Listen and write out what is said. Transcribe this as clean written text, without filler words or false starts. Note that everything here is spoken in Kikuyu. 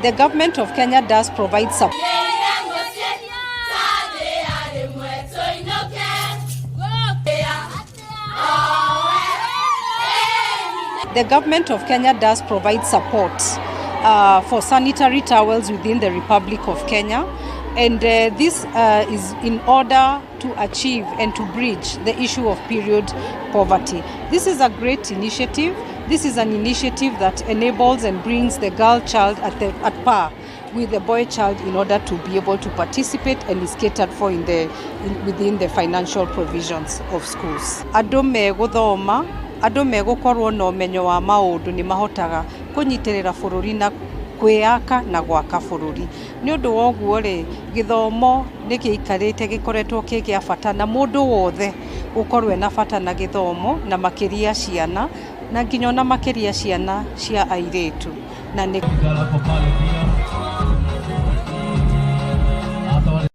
The government of Kenya does provide support. The government of Kenya does provide support for sanitary towels within the Republic of Kenya. And this is in order to achieve and to bridge the issue of period poverty. This is a great initiative. This is an initiative that enables and brings the girl child at par with the boy child in order to be able to participate and is catered for within the financial provisions of schools. Andũ megũthoma, andũ megũkorwo na ũmenyo wa maũndũ nĩ mahotaga kũnyitĩrĩra bũrũri na kwĩyaka na gwaka bũrũri. Nĩ ũndũ wa ũguo rĩ, gĩthomo nĩ gĩikarĩte gĩkoretwo kĩ gĩa bata na mũndũ wothe gũkorwo ena bata na gĩthomo, na makĩria ciana, na nginya ona makĩria ciana cia airĩtu na nĩ Hapo pale.